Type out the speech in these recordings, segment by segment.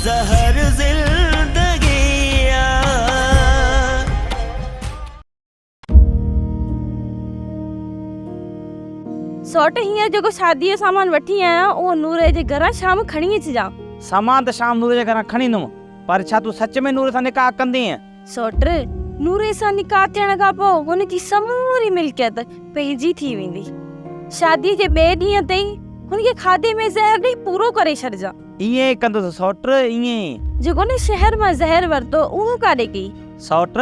زهر زندگي آ. سئوٽ هينئر جيڪو شاديء جو سامان وٺي آيو آهيان، اهو نوريء جي گهران شام کڻي اچجان. سامان ته شام نوريء جي گهران کڻي ايندم، پر ڇا تون سچ ۾ نوريء سان نڪاح ڪندينء؟ سئوٽ، نوريء سان نڪاح ٿيڻ کان پوء هن جي سموري ملڪيت پنهنجي ٿي ويندي. شاديء جي ٻئي ڏينهن تي ئي هن کي کاڌي ۾ زهر ڏئي پورو ڪري ڇڏجان. ائين ئي ڪندس سئوٽ، ائين ئي. جيڪو هن شهر مان زهر ورتو، اهو ڪاڏي ڪيئي؟ سئوٽ،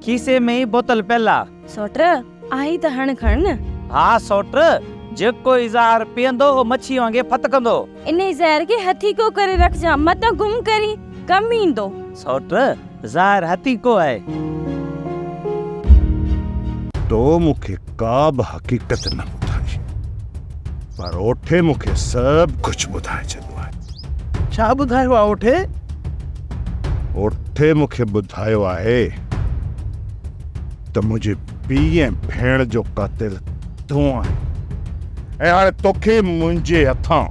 کيسي ۾ ئي بوتل پيل آ. سئوٽ، آهي ته هڻ کڻ نه. ها سئوٽ، جيڪو ئي زهر پيئندو اهو مڇي وانگي ڦٿڪندو. انهي زهر کي هٿيڪو ڪري رکجان، متان گم ڪرين، ڪم ايندو. سئوٽ، زهر هٿيڪو آهي. تو مون کي ڪا به حقيقت نه ٻڌائي، پر اوٺي مون کي سڀ ڪجهه ٻڌائي ڇڏيو آهي. ڇا ٻڌايو آهي اوٺي؟ اوٺي مون کي ٻڌايو آهي ته منهنجي پيء ۽ ڀيڻ جو قاتل تون آهين ۽ هاڻي توکي منهنجي هٿان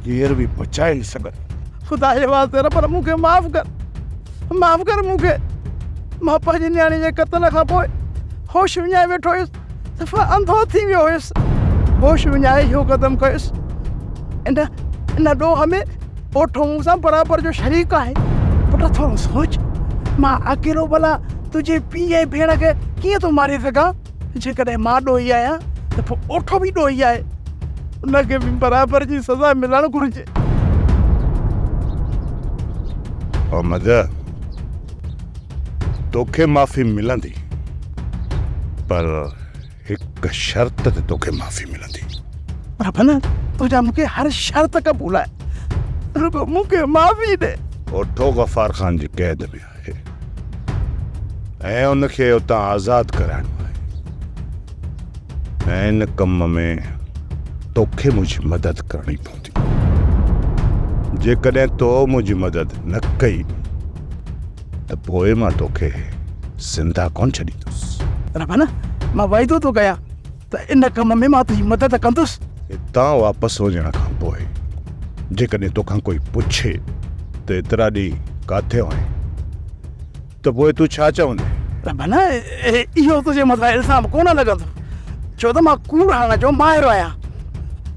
ڪير به بچائي نه سگهندو. خدا جي واسطي رب مون کي معاف ڪر، معاف ڪر مون کي. مان پنهنجي نياڻي جي قتل کان پوء هوش وڃائي ويٺو هيس، صفا انڌو ٿي ويو هيس. هوش وڃائي اهو قدم کنيس. ان ان ڏوهه ۾ اوٺو مون سان برابر جو شريڪ آهي. پٽ ٿورو سوچ، مان اڪيلو ڀلا تنهنجي پيء ۽ ڀيڻ کي ڪيئن ٿو ماري سگهان؟ جيڪڏهن مان ڏوهي آهيان ته پوء اوٺو به ڏوهي آهي. ان کي به برابر جي سزا ملڻ گهرجي. احمد، توکي معافي ملندي، پر هڪ شرط تي توکي معافي ملندي. ربنا، تنهنجا مون کي هر شرط قبول آهي، رڳو مون کي معافي ڏي. اوٺو غفار خان جي قيد ۾ آهي ۽ ان کي اتان آزاد ڪرائڻو آهي ۽ ان ڪم ۾ توکي منهنجي مدد ڪرڻي پوندي. جيڪڏهن تو منهنجي مدد نه ڪئي ته پوء مان توکي زنده ڪونه ڇڏيندس. ربنا، مان وعدو ٿو ڪيان ته ان ڪم ۾ مان تنهنجي مدد ڪندس. هتان واپس وڃڻ کان پوء جيڪڏهن توکان ڪوئي پڇي ته ايترا ڏينهن ڪاٿي هئين ته پوء تون ڇا چوندين؟ ربنا، اهو تنهنجي مٿان الزام ڪونه لڳندو، ڇو ته مان ڪوڙ هڻڻ جو ماهر آهيان.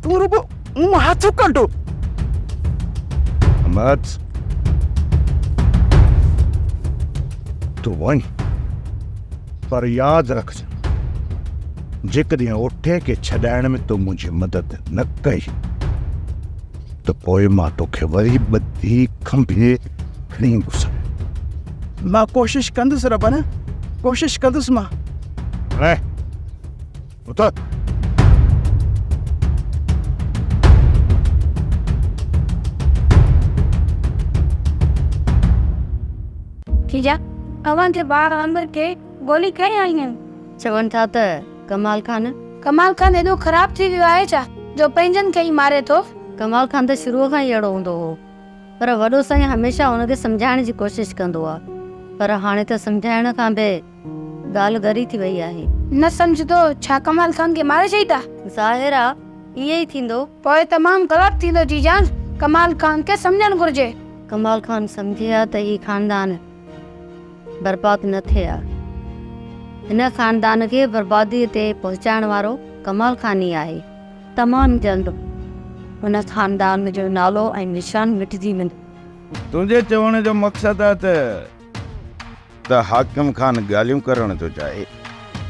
تون رڳو مون مان هٿ ڪڍ. احمد، تون وڃ، پر ياد رکج جيڪڏهن اوٺي کي ڇڏائڻ ۾ تو منهنجي مدد نه ڪئي ته پوء مان توکي وري ٻڌي کنڀي کڻي ايندس. مان ڪوشش ڪندس ربنا، ڪوشش ڪندس مان. هاڻي اٿ. جيجا، اوهان جي ٻار آمر کي گولي ڪنهن هنئي آهي؟ چون ٿا ته ڪمال خان. ڪمال خان ايڏو خراب ٿي ويو آهي ڇا جو پنهنجن کي ئي ماري ٿو؟ ڪمال خان ته شروع کان ئي اهڙو هوندو هو پر وڏو سائين هميشه هن کي سمجهائڻ جي ڪوشش ڪندو آ پر هاڻي ته سمجهائڻ کان به ڳالهه ڳري ٿي وئي آهي. نه سمجهندو ڇا ڪمال خان کي ماري ڇڏيندا؟ ظاهر آ ائين ئي ٿيندو. پوء تمام غلط ٿيندو جيجان، ڪمال خان کي سمجهڻ گهرجي. ڪمال خان سمجهي ها ته هي خاندان برباد نه ٿئي ها. هن خاندان کي برباديء تي پهچائڻ وارو ڪمال خان ئي آهي. تمام جلد هن خاندان جو نالو ۽ نشان مٽجي ويندو. تنهنجي چوڻ جو مقصد آهي ته ته حاڪم خان ڳالهيون ڪرڻ ٿو چاهي.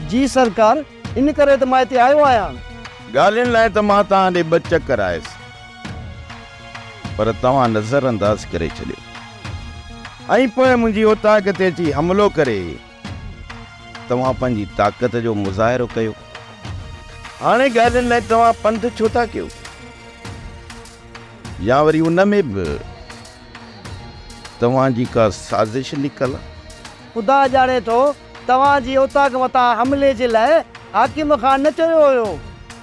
جي سرڪار، ان ڪري ته مان هتي آيو آهيان. ڳالهين لاء ته مان توهان ڏي ٻه چڪر آيس، پر توهان نظر انداز ڪري ڇڏيو ۽ پوء منهنجي اوطاق تي اچي حملو ڪري توهان پنهنجي طاقت جو مظاهرو ڪيو. هاڻي ڳالهين لاء توهان پنڌ ڇو ٿا ڪيو؟ يا وري ان ۾ به توهان جي ڪا سازش لڪل آ؟ خدا ڄاڻي ٿو توهان جي اوطاق مٿان حملي جي لاء حاڪم خان نه چيو هيو،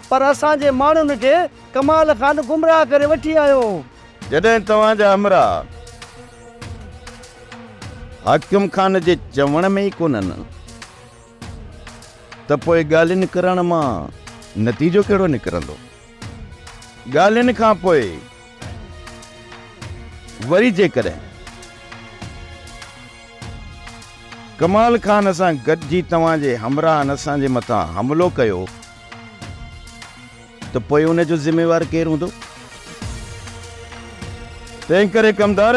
پر اسان جي ماڻهن کي ڪمال خان گمراهه ڪري وٺي آيو هو. جڏهن توهان جا همراهه حاڪم خان جي چوڻ ۾ ئي ڪونهن ته پوء ڳالهين ڪرڻ مان نتيجو ڪهڙو نڪرندو؟ ڳالهين کان پوء وري جيڪڏهن ڪمال خان سان گڏجي توهان جي همراهن اسان جي مٿان حملو ڪيو ته پوء ان جو ذميوار ڪير هوندو؟ تنهن ڪري ڪمدار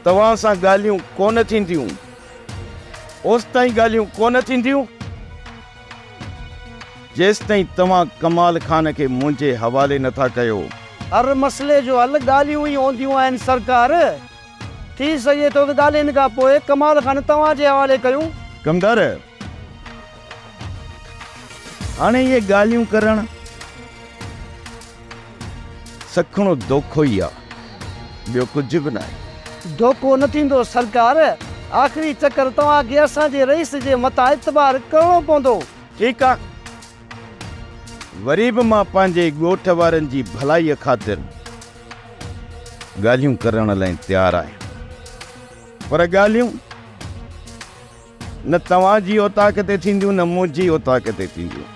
توهان سان ڳالهيون ڪونه ٿينديون، اوستائين ڳالهيون ڪونه ٿينديون، جيستائين توهان ڪمال خان کي منهنجي حوالي نه ٿا ڪيو. هر مسئلي جو حل ڳالهيون ئي هونديون آهن سرڪار. ٿي سگهي ٿو ته ڳالهين کان پوء ڪمال خان توهان جي حوالي ڪيون. ڪمدار، هاڻي اهي ڳالهيون ڪرڻ سکڻو دوکو ئي آ، ٻيو ڪجهه به ناهي. دوکو نه ٿيندو سرڪار، آخري چڪر توهان کي اسان جي رئيس جي مٿان اعتبار ڪرڻو پوندو. ٺيڪ آ، وري به مان پنهنجي ڳوٺ وارن جي ڀلائيء خاطر ڳالهيون ڪرڻ لاء تيار آهيان، پر ڳالهيون نه توهان جي اوطاق تي ٿينديون نه منهنجي اوطاق تي ٿينديون.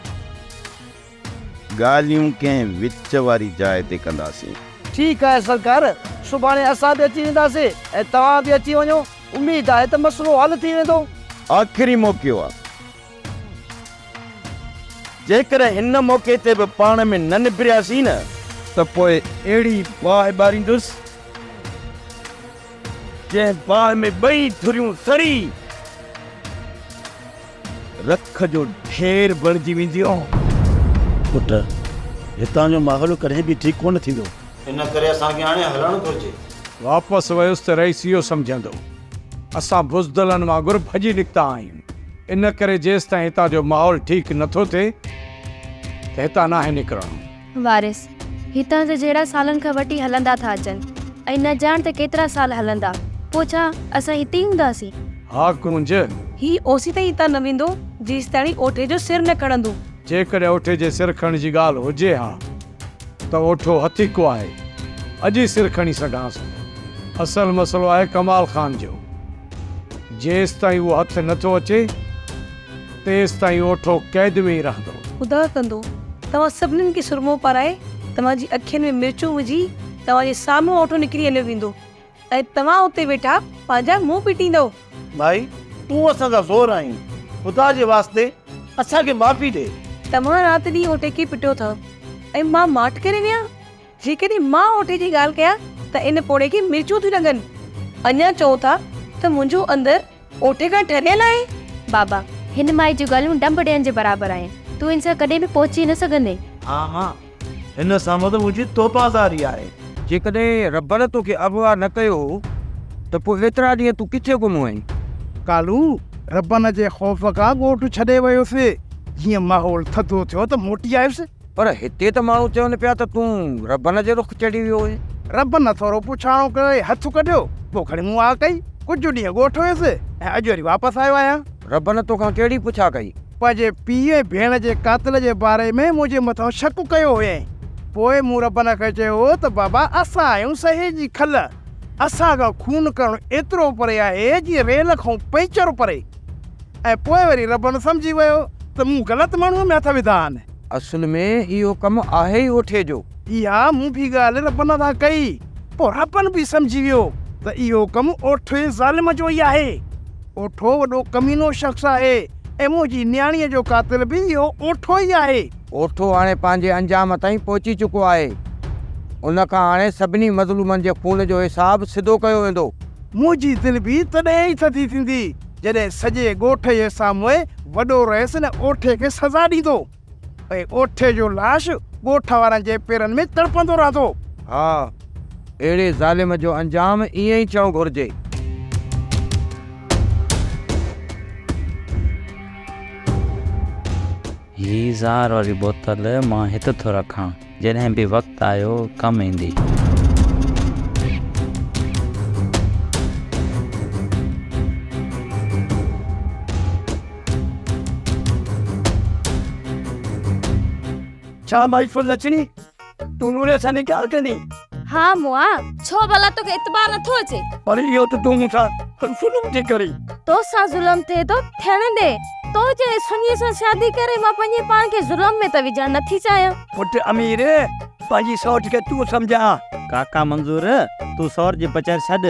ڳالهيون ڪنهن وچ واري جاء تي ڪنداسين. ٺيڪ آهي سرڪار، سڀاڻي اسان به اچي وينداسين ۽ توهان به اچي وڃو، اميد آهي ته مسئلو حل ٿي ويندو. آخري موقعو آ. جيڪڏهن هن موقعي تي به پاڻ ۾ نه نبرياسين نه. ته پوء اهڙي باهه ٻاريندس، جنهن باهه ۾ ٻئي ڌريون سڙي رک جو ڍير بڻجي وينديون. پٽ، هتان جو ماحول ڪڏهن به ٺيڪ ڪونه ٿيندو. ان ڪري اسان کي هاڻي هلڻ گهرجي. واپس ويس ته رئيس اهو سمجهندو، اسان بزدلن وانگر ڀڄي نڪتا آهيون. ان ڪري جيستائين هتان جو ماحول ٺيڪ نٿو ٿئي ته هتان ناهي نڪرڻو. وارث، هتان جا جهيڙا سالن کان وٺي هلندا ٿا اچن ۽ نه ڄاڻ ته ڪيترا سال هلندا. پوء ڇا اسان هتي ئي هونداسين؟ ها ڪونج! هي اوسيتائين هتان نه ويندو جيستائين اوٺي جو سر نه کڻندو. جيڪڏهن اوٺي جي سر کڻڻ جي ڳالهه هجي ها ته اوٺو هٿيڪو آهي، اڄ ئي سر کڻي سگهانس ٿو. اصل مسئلو آهي ڪمال خان جو. جيستائين اهو هٿ نه ٿو اچي، تيستائين اوٺو قيد ۾ ئي رهندو. خدا ڪندو توهان سڀنين کي سرمو پارائي توهان جي اکين ۾ مرچون وجهي توهان جي سامهون اوٺو نڪري هليو ويندو ۽ توهان اتي ويٺا پنهنجا منهن پٽيندؤ. ڀائي تون اسان جا زور آهين، خدا جي واسطي اسان کي معافي ڏي. توهان رات ڏينهن اوٺي کي پٽيو ٿا ۽ مان ماٺ ڪري ويهان؟ جيڪڏهن مان اوٺي جي ڳالهه ڪيان ته ان پوڙهي کي مرچون ٿيون لڳن. اڃا چئو ٿا ته منهنجو اندر اوٺي کان ٺريل آهي. بابا، هن مائي جون ڳالهيون ڊنب ڏيڻ جي برابر آهن. تون هن سان ڪڏهن به پهچي نه سگهندين. ها امان، هن سامهون ته منهنجي توبه زاري آهي. جيڪڏهن ربن توکي اغوا نه ڪيو هو ته پوء ايترا ڏينهن تون ڪٿي گم هئين؟ ڪالو، ربن جي خوف کان ڳوٺ ڇڏي ويس. جيئن ماحول ٿڌو ٿيو ته موٽي آيس. پر هتي ته ماڻهو چون پيا ته تون ربن جي رخ چڙهي ويو هئين. ربن ٿورو پڇاڻو ڪري هٿ ڪڍيو، پوء کڻي مون آء ڪئي. ڪجهه ڏينهن ڳوٺ هيس ۽ اڄ وري واپس آيو آهيان. ربن توکان ڪهڙي پڇا ڪئي؟ پنهنجي پيء ۽ ڀيڻ جي قاتل جي باري ۾ منهنجي مٿان شڪ ڪيو هئائين. پوء مون ربن کي چيو هو ته بابا اسان آهيون سهي جي کل. اسان کان خون ڪرڻ ايترو پري آهي جيئن ريل کان پئنچر پري. ۽ پوء وري ربن سمجهي ويو ته مون غلط ماڻهوء ۾ هٿ وڌا آهن. اصل ۾ اهو ڪم آهي ئي اوٺي جو. اها مون به ڳالهه ربن سان ڪئي، پوء ربن به سمجهي ويو ته اهو ڪم اوٺي ظالم جو ئي آهي. اوٺو وڏو ڪمينو شخص آهي ۽ منهنجي نياڻيء جو قاتل به اهو اوٺو ئي آهي. اوٺو هاڻي پنهنجي انجام تائين پهچي چڪو آهي. ان کان هاڻي سڀني مظلومن جي خون جو حساب سڌو ڪيو ويندو. منهنجي دل به تڏهن ئي ٿڌي ٿيندي، جڏهن سڄي ڳوٺ جي سامهون وڏو رئيس ان اوٺي کي سزا ڏيندو ۽ اوٺي جو لاش ڳوٺ وارن جي پيرن ۾ تڙپندو رهندو. ها، اهڙي ظالم جو انجام ائين ئي ٿيڻ گهرجي. هي زهر واري بوتل مان هت ٿو رکان، جڏهن به وقت آيو ڪم ايندي. ڇا مائي ڦل لڇڻي، تون نوري سان نڪاح ڪندين؟ ها مئا، ڇو ڀلا توکي اعتبار نٿو اچي؟ پر اهو ته تون مون سان ظلم ٿي ڪرين. توسان ظلم ٿئي ٿو ٿيڻ ڏي. تو جهڙي سڃي سان شادي ڪري مان پنهنجي پاڻ کي ظلم ۾ ته وجهڻ نٿي چاهيان. پٽ امير، پنهنجي سئوٽ کي تون سمجهاء. ڪاڪا منظور، تون سئوٽ جي پچر ڇڏ.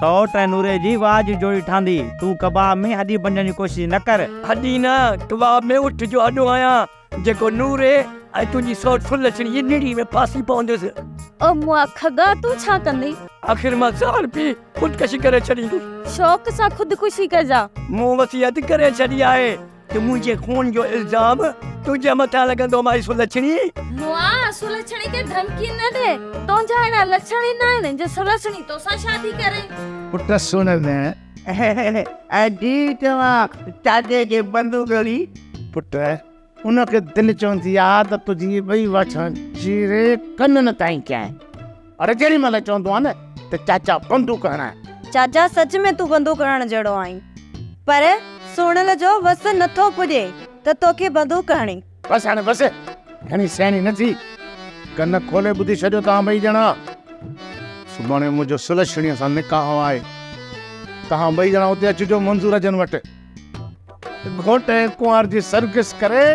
سئوٽ ۽ نوري جي واهه جي جوڙي ٺهندي. تون ڪباب ۾ هڏي بنجڻ جي ڪوشش نه ڪر. هڏي نه، ڪباب ۾ اٺ جو هڏو آهيان، جيڪو نوري ۽ تنهنجي سئوٽ سلڇڻي جي نڙي ۾ ڦاسي پوندس. او مئا کڳا، تون ڇا ڪندين؟ آخر مان زهر پي خودڪشي ڪري ڇڏيندس. شوق سان خودڪشي ڪجان. مون وصيت ڪري ڇڏي آهي ته منهنجي خون جو الزام تنهنجي مٿان لڳندو مائي سلڇڻي. مئا سلڇڻي کي ڌمڪي نه ڏي. تنهنجا اهڙا لڇڻ ئي نه آهن جو سلڇڻي توسان شادي ڪري. پٽ سونل. جي توهان چاچي کي بندوق هڻي. پٽ ان کي دل چوندي آ ته تنهنجي ٻئي واڇان چيري ڪنن تائين ڪيانء. اڙي جيڏي مهل چوندو آ نه ته چاچا بندوق هڻاء. چاچا سچ ۾ تون بندوق هڻڻ جهڙو آهين پر سهڻل جو وس نٿو پڄي ته توکي بندوق هڻي. بس هاڻي بس، گهڻي سياڻي نه ٿي. ڪن کولي ٻڌي ڇڏيو توهان ٻئي ڄڻا. سڀاڻي منهنجو سلڇڻيء سان نڪاح آهي. توهان ٻئي ڄڻا اتي اچجو منظور جن وٽ. گهوٽ ۽ ڪنوار جي سرگس ڪري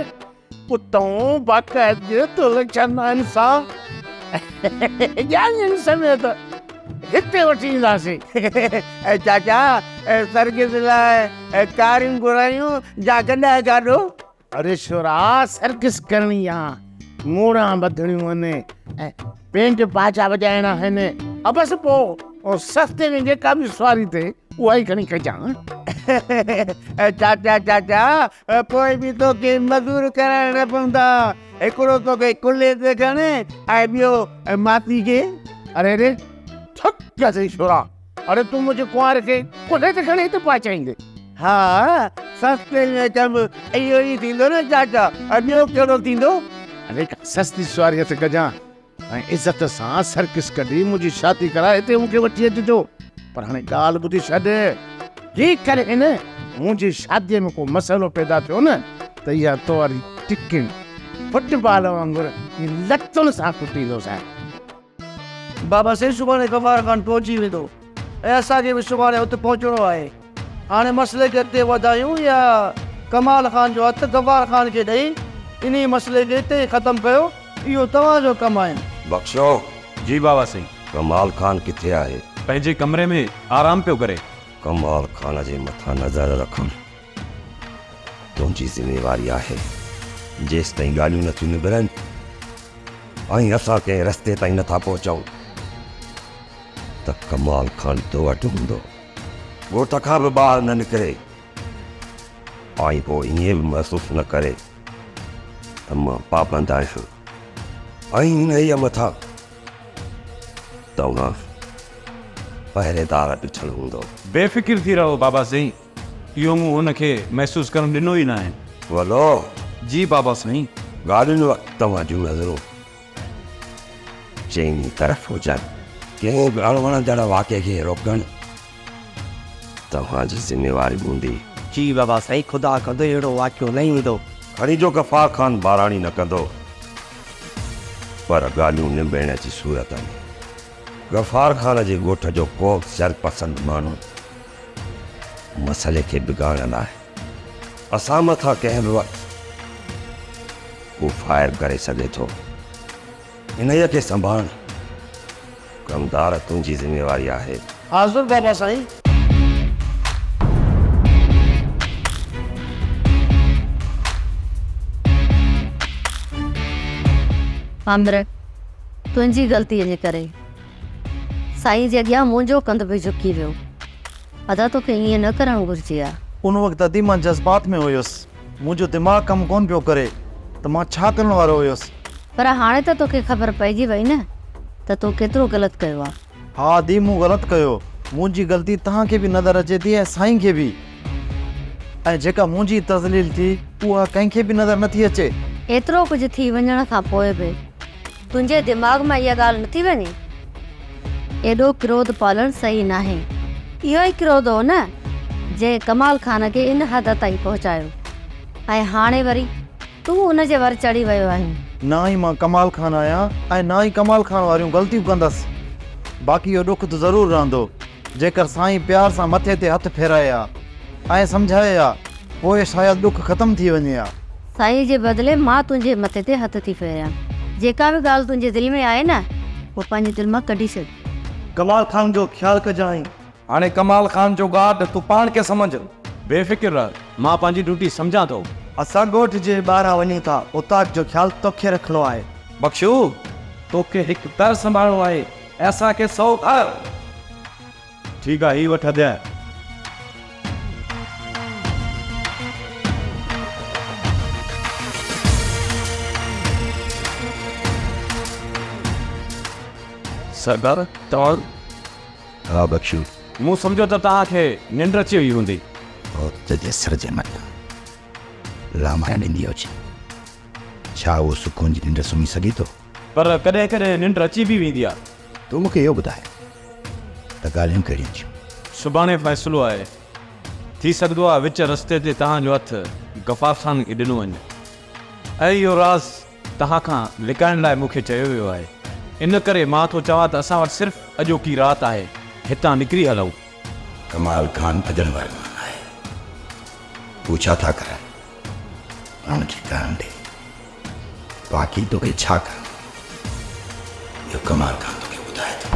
اتئون باقاعدگي تلڇنائن سان ڄاڃين سميت هتي وٺي اينداسين. چاچا سرگس لاء ڪاريون گهرايون جا گڏهه گاڏو. اڙي شورا سرگس ڪرڻي آ، موڙان ٻڌڻيون آهن ۽ بينڊ باجا وڄائڻا آهن. بس پوء سستي ۾ جيڪا به سواري ٿئي اها ئي کڻي ڪجان. چاچا چاچا پوء به توکي مزور ڪرائڻا پوندا. هڪڙو توکي ڪلهي تي کڻي ۽ ٻيو ماسي کي. اڙي اڙي ٿڪ اٿئي شورا. اڙي تون منهنجي ڪنوار کي ڪلهي تي کڻي هتي پهچائيندين؟ ها سستي ۾ ڪم اهو ئي ٿيندو نه چاچا ٻيو ڪهڙو ٿيندو؟ اڙي ڪا سستي سواري هٿ ڪجان ۽ عزت سان سرڪس ڪڍي منهنجي شادي ڪرائي هتي مون کي وٺي اچجو. پر هاڻي ڳالهه ٻڌي ڇڏ، جيڪڏهن منهنجي شاديء ۾ ڪو مسئلو پيدا ٿيو نه ته اها تو واري ٽڪڻي فٽ بال وانگر لتن سان ڪٽيندوسانء. بابا سائين سڀاڻي غفار خان پهچي ويندو ۽ اسان کي به سڀاڻي ات پهچڻو آهي. هاڻي مسئلي کي اڳتي وڌايون يا ڪمال خان جو هٿ غفار خان کي ڏئي انهي مسئلي کي اتي ئي ختم ڪيو اهو توهان جو ڪم آهي. بخشو! جي بابا سائين. ڪمال خان ڪٿي آهي؟ پنهنجي ڪمري ۾ آرام پيو ڪري. ڪمال خان جي مٿان نظر رکڻ تنهنجي ذميواري آهي. جيستائين ڳالهيون نٿيون نبرن ۽ اسان ڪنهن رستي تائين نٿا پهچون ته ڪمال خان تو وٽ هوندو. ڳوٺ کان به ٻاهر نه نڪري ۽ پوء ائين به محسوس نه ڪري ته مان پابند آهيان ۽ انهيء مٿان توهان پهريدار بيٺل هوندؤ. بي فڪر ٿي رهو بابا سائين، اهو مون هن کي محسوس ڪرڻ ڏنو ئي ناهي. ولو! جي بابا سائين. ڳالهين وقت توهان جون نظرون چئني طرف هجن. ڪنهن به اڻوڻندڙ واقعي کي روڪڻ توهان جي ذميواري هوندي. جي بابا سائين خدا ڪندو اهڙو واقعو نه ايندو. کڻي جو غفار خان ٻاراڻي نه ڪندو پر ڳالهيون نبيرڻ جي صورت ۾ غفار خان جي ڳوٺ جو ڪو به شرپسند ماڻهو مسئلي کي بگاڙڻ لاء اسان مٿان ڪنهن به وقت ڪو فائر ڪري سگهي ٿو. انهيء کي سنڀالڻ ڪمدار تنهنجي ذميواري آهي. حاضر بابا سائين. عامر، تنهنجي غلطيء جي ڪري سائين جي اڳيان منهنجو ڪنڌ به جهڪي ويو. ادا توکي ائين نه ڪرڻ گهرجي ها. ان وقت ادي مان جذبات ۾ هيس. منهنجو دماغ ڪم ڪونه پيو ڪري ته مان ڇا ڪرڻ وارو هيس. پر هاڻي ته توکي خبر پئجي وئي نه ته تو ڪيترو غلط ڪيو آ. ها ادي مون غلط ڪيو. منهنجي غلطي توهان کي به نظر اچي ٿي ۽ سائين کي به. ۽ جيڪا منهنجي تذليل ٿي اها ڪنهن کي به نظر نٿي اچي. ايترو ڪجهه ٿي وڃڻ کان پوء به تنهنجي دماغ مان اها ڳالهه نٿي وڃي؟ ايڏو ڪروڌ پالڻ صحيح ناهي. اهو ئي ڪروڌ هو نه جنهن ڪمال خان کي ان حد تائين پهچايو ۽ هاڻي وري تون ان جي ور چڙهي ويو آهين. نه ئي مان ڪمال خان آهيان ۽ نه ئي ڪمال خان واريون غلطيون ڪندس. باقي اهو ڏک ته ضرور رهندو. جيڪر سائين پيار سان مٿي تي هٿ ڦيرائي ها ۽ سمجهائي ها، پوء شايد ڏک ختم ٿي وڃي ها. سائين جي بدلي مان تنهنجي مٿي تي هٿ ٿي ڦيريان. جيڪا به ڳالهه تنهنجي دل ۾ آهي نه، اهو پنهنجي دل مان ڪڍي ڇڏ. ڪمال خان جو خيال ڪجانء. هاڻي ڪمال خان جو گارڊ تون پاڻ کي سمجهه. بي فڪر رهه، مان پنهنجي ڊيوٽي سمجهان ٿو. اسان ڳوٺ جي ٻاهران وڃون ٿا، اوطاق جو خيال توکي رکڻو آهي. بخشو، توکي هڪ در سنڀالڻو آهي ۽ اسان کي سئو گهر. ٺيڪ آهي، هي وٺ هديه. سردار، توهان؟ ها بخشو. مون سمجهيو ته توهان کي ننڊ اچي وئي هوندي. عورت جي سر جي مٿان لامان ڏيندي هجي، ڇا اهو سڪون جي ننڊ سمهي سگهي ٿو؟ پر ڪڏهن ڪڏهن ننڊ اچي به ويندي آهي. تون مون کي اهو ٻڌاء ته ڳالهيون ڪهڙيون ٿيون؟ سڀاڻي فيصلو آهي. ٿي سگهندو آهي وچ رستي تي توهان جو هٿ غفار خان کي ڏنو وڃي ۽ اهو راز توهان کان لڪائڻ لاء مون کي چيو ويو آهي. ان ڪري مان ٿو چوان ته اسان وٽ صرف اڄوڪي رات آهي، هتان نڪري هلون. ڪمال خان ڀڄڻ واري مان ناهي. هو ڇا ٿا ڪرن، انهن کي ڪرڻ ڏي. باقي توکي ڇا ڪرڻو اهو ڪمال خان توکي ٻڌائي ٿو.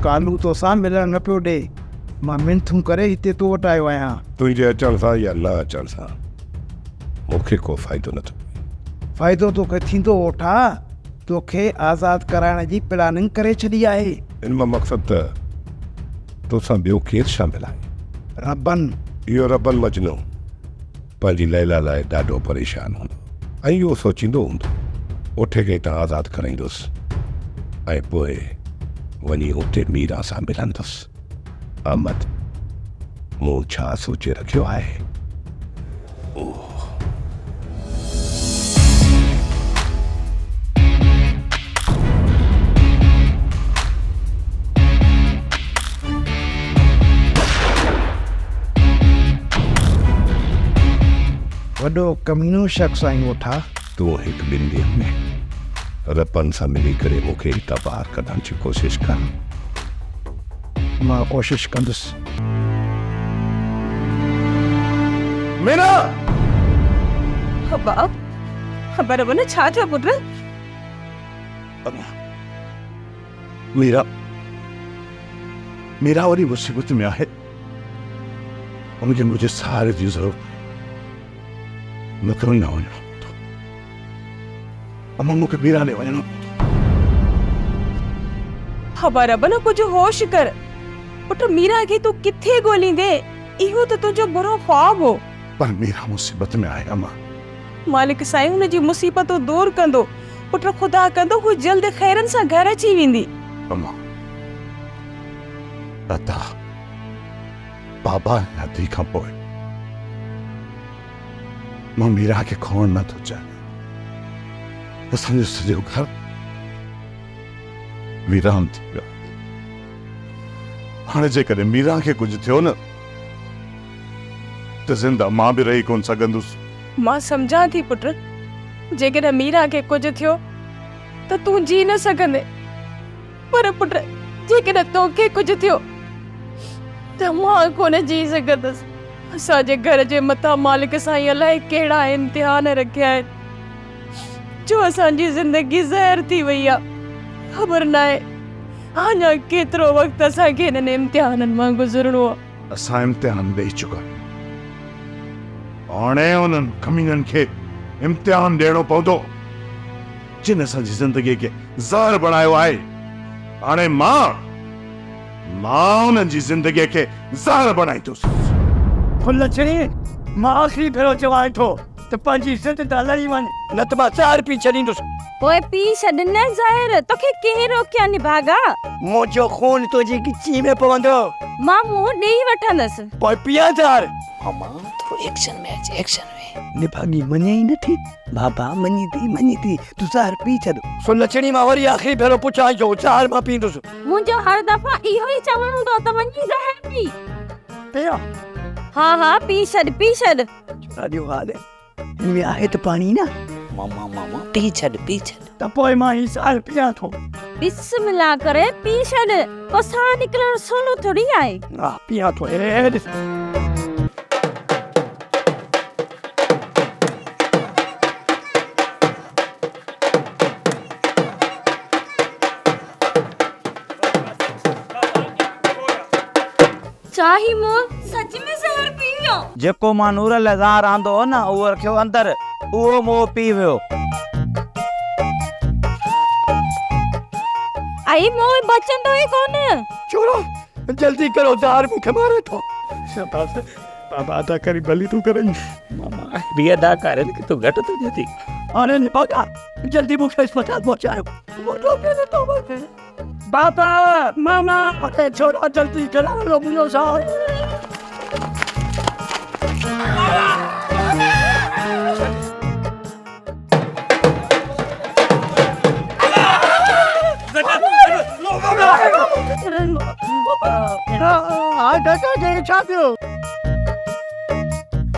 ڪالو توسان ملڻ نه پيو ڏي. مان منٿون ڪري هتي تو وٽ آيو آهيان. تنهنجي اچڻ سان يا نه اچڻ سان مون کي ڪو فائدو نه ٿو پئي. فائدو توکي ٿيندو اوٺا. توکي آزاد ڪرائڻ جي پلاننگ ڪري ڇڏي آهي. ان مان مقصد ته توسان ٻيو ڪير شامل آهي؟ ربن. اهو ربن مجنون پنهنجي ليلا لاء ڏاڍو پريشان هوندو ۽ اهو سوچيندو هوندو، اوٺي کي هتان آزاد ڪرائيندس ۽ پوء وڃي اتي ميران سان ملندس. احمد، مون ڇا سوچي رکيو آهي؟ اوه. وڏو ڪمينو شخص آهين اوٺا. تون هڪ ٻن ڏينهن ۾ رپن سان ملي ڪري مون کي هتان ٻاهر ڪڍڻ جي ڪوشش ڪر. مان ڪوشش ڪندس. مينا! ابا، خبر به نه ڇا ٿيو پٽ؟ اما، ميرا، ميرا وري مصيبت ۾ آهي. ان کي منهنجي سهاري جي ضرورت آهي. نه ته نه وڃڻو پوندو. اما مون کي ميرا ڏي وڃڻو پوندو. ابا رب نه ڪجهه هوش ڪر. پٽ ميرا کي تون ڪٿي ڳوليندين؟ اهو ته تنهنجو برو خواب هو. پر ميرا مصيبت ۾ آهي اما. مالڪ سائين هن جي مصيبتون دور ڪندو. پٽ خدا ڪندو هو جلد خيرن سان گهر اچي ويندي. اما ادا بابا ۽ ادي کان پوء مان ميرا کي کوئڻ نه ٿو چاهيان. اسان جو سڄو گهر ويران ٿي ويو آهي. هاڻي جيڪڏهن ميرا کي ڪجهه ٿيو نه ته زنده مان به رهي ڪونه سگهندس. مان سمجهان ٿي پٽ، جيڪڏهن ميرا کي ڪجهه ٿيو ته تون جي نه سگهندين. پر پٽ جيڪڏهن توکي ڪجهه ٿيو ته مان ڪونه جي سگهندس. اسان جي گهر جي مٿان مالڪ سائين الائي ڪهڙا امتحان رکيا آهن جو اسان جي زندگي زهر ٿي وئي آ. خبر ناهي اڃا ڪيترو وقت اسان کي انهن امتحانن مان گذرڻو آ. اسان امتحان ڏئي چڪا آهيون. هاڻي انهن ڪمينن کي امتحان ڏيڻو پوندو. جن اسان جي زندگيء کي زهر بڻايو آهي، هاڻي مان، مان انهن جي زندگيء کي زهر بڻائيندس. ڦلڇڻي، مان آخري ڀيرو چوانء ٿو ته پنهنجي ضد تان لهي وڃ، نه ته مان زهر پي ڇڏيندس. پوء پي ڇڏ نه زهر، توکي ڪنهن روڪيا نڀاڳا؟ منهنجو خون تنهنجي ڳچيء ۾ پوندو. مان منهن ڏيئي وٺندس. پوء پيان زهر. ماما ٿورو ايڪشن ۾ اچ، ايڪشن ۾. نڀاڳي مڃي ئي نٿي. بابا مڃي ٿي مڃي ٿي تون زهر پي ڇڏ. سلڇڻي مان وري آخري ڀيرو پڇان ٿو زهر مان پيئندس. منهنجو هر دفعا اهو ئي چوڻ هوندو ته وڃي زهر پي. پيان؟ ها ها پي ڇڏ پي ڇڏ. ڇا جو حال هي هن ۾ آهي ته پاڻي نه. ماما ماما پي ڇڏ پي ڇڏ. ته پوء مان هي زهر پيان ٿو. بسم الله ڪري پي ڇڏ ڪو ساهه نڪرڻ سولو ٿوري آهي. ها پيان ٿو هي ڏس. ڇا هي مون سچ ۾ زهر پي ويو؟ جيڪو مان نورل زهر آندو هو نه اهو رکيو اندر، اهو موهه پي ويو. ائي موهه بچندو ئي ڪونه. ڇورا جلدي ڪرو زهر مون کي ماري ٿو. شاباس بابا اداڪاري ڀلي ٿو ڪرين. ماما ٻي اداڪارين کي تون گهٽ ٿو ڏين. هاڻي نڀاڳا جلدي مون کي اسپتال پهچايو. منهنجو دل ٿو وڃي. بابا ماما اڙي ڇورا جلدي ڪرايو منهنجو ساهه. ڇا ٿيو؟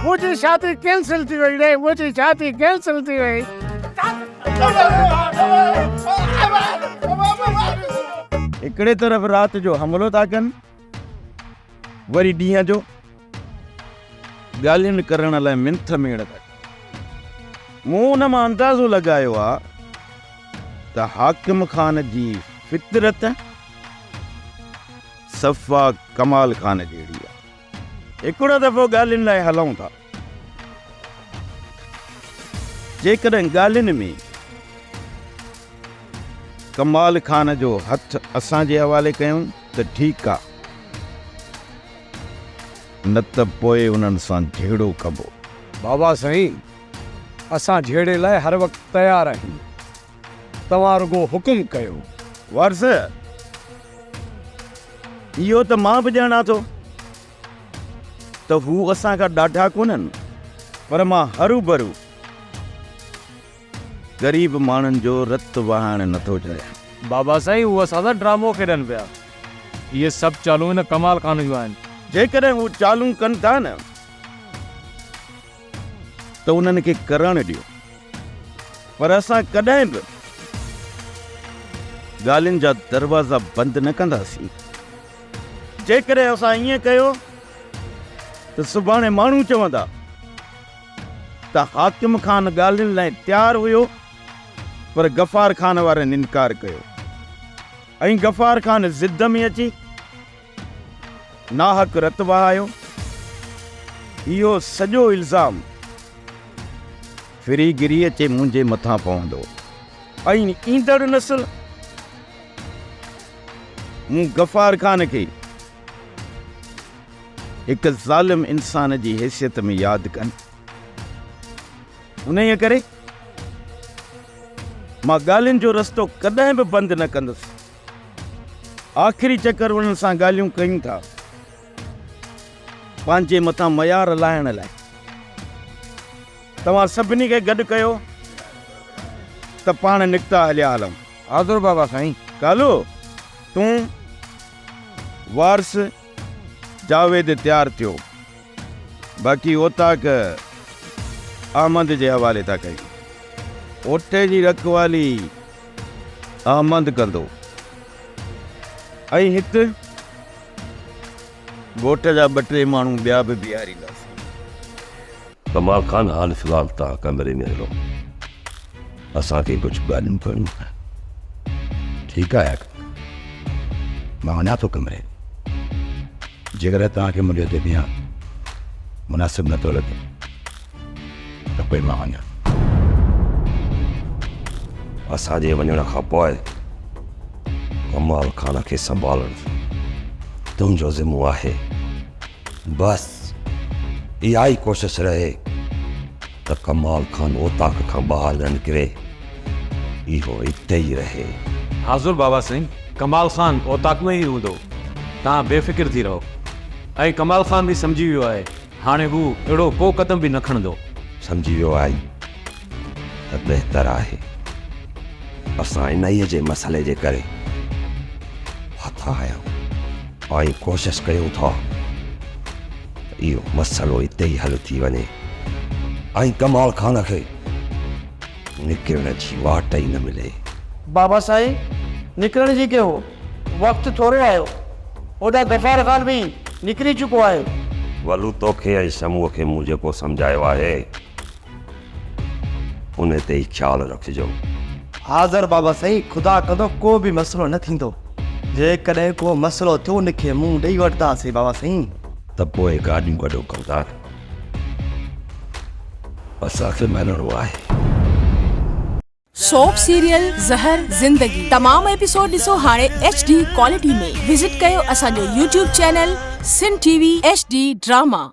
منهنجي شادي ڪينسل ٿي وئي ري منهنجي شادي ڪينسل ٿي وئي. هڪڙي طرف رات جو حملو ٿا ڪن وري ڏينهن جو ڳالهين ڪرڻ لاء منٿ ميڙ ٿا ڪن. مون ان مان اندازو لڳايو آ ته حاڪم خان جي فطرت صفا ڪمال خان جهڙي آ. هڪڙو دفعو ڳالهين لاء هلون ٿا. جيڪڏهن ڳالهين ۾ ڪمال خان جو هٿ اسان جي حوالي ڪيون ته ٺيڪ آ، نه ته پوء انهن سان جهيڙو ڪبو. بابا سائين، اسان جهيڙي لاء هر وقت تيار آهيون. توهان رڳو حڪم ڪيو. وارث، اهو ته مان به ڄاڻان ٿو ته هو اسان کان ڏاڍا ڪونهن، پر مان هروڀرو غريب ماڻهن جو رت وهائڻ نٿو چاهيان. بابا سائين، هو اسان سان ڊرامو کيڏن پيا. اهي سڀ چالون هن ڪمال خان جون آهن. جيڪڏهن هو چالون ڪن ٿا نه ته انهن کي ڪرڻ ڏيو. پر اسان ڪڏهن به ڳالهين جا دروازا بند نه ڪنداسين. جيڪڏهن اسان ائين ڪيو ته سڀاڻي ماڻهو چوندا ته حاڪم خان ڳالهين لاء تيار هيو پر غفار خان وارن انڪار ڪيو ۽ غفار خان ضد ۾ اچي ناحق رت وهايو. اهو سڄو الزام ڦري گري اچي منهنجي مٿان پوندو ۽ ايندڙ نسل مون غفار خان کي هڪ ظالم انسان جي حيثيت ۾ ياد ڪن. انهيء ڪري مان ڳالهين جو رستو ڪڏهن به بند نه ڪندس. آخري چڪر انهن سان ڳالهيون ڪيون ٿا. پنهنجي مٿان ميار لاهڻ لاء توهان سڀني کي گڏ ڪيو ته پاڻ نڪتا هليا هلون. حاضر بابا سائين. ڪالو، تون، وارث، جاويد تيار ٿيو. باقي اوطاق احمد جي حوالي ٿا ڪيون. اوٺي جي رکوالي احمد ڪندو ۽ هت ڳوٺ جا ٻه ٽي ماڻهو ٻيا به بيهارينداسين. ڪمال خان حال في الحال توهان ڪمري ۾ هلو اسان کي ڪجهه ڳالهيون ڪرڻيون آهن. ٺيڪ آهي آقا مان وڃان ٿو ڪمري ۾. جيڪڏهن توهان کي منهنجو هتي بيهڻ مناسب نه ٿو لڳي ته پوء مان وڃان. اسان جي وڃڻ کان پوء ڪمال خان کي سنڀالڻ تنهنجو ذمو آهي. بس اها ئي ڪوشش رهي ته ڪمال خان اوطاق کان ٻاهر نه نڪري، اهو اتي ئي رهي. حاضر بابا سائين، ڪمال خان اوطاق ۾ ئي هوندو، توهان بي فڪر ٿي رهو. ۽ ڪمال خان به سمجهي ويو آهي، هاڻي هو اهڙو ڪو قدم به نه کڻندو. سمجهي ويو آهي ته بهتر آهي. اسان انهيء جي مسئلي جي ڪري ڦاٿا آهيون ۽ ڪوشش ڪيون ٿا ته اهو مسئلو اتي ئي حل ٿي وڃي ۽ ڪمال خان کي نڪرڻ جي واٽ ئي نه ملي. بابا سائين نڪرڻ جي ڪيو وقت ٿورو آيو هوڏانهن غفار خان به نڪري چڪو آهي. ولو توکي ۽ شموء کي مون جيڪو سمجهايو آهي ان تي ئي خيال رکجو. حاضر بابا سائين خدا ڪندو ڪو به مسئلو نه ٿيندو. جيڪڏهن ڪو مسئلو ٿيو ان کي منهن ڏئي وٺنداسين بابا سائين. ته پوء گاڏيون ڪڍو ڪوثر. اسان کي مرڻو آهي. سوپ سيريل زهر زندگي تمام ايپيسوڊ ڏسو هاڻي ايڇ ڊي ڪوالٽي ۾ وزٽ ڪيو اسان جو YouTube channel Sindh T V H D drama.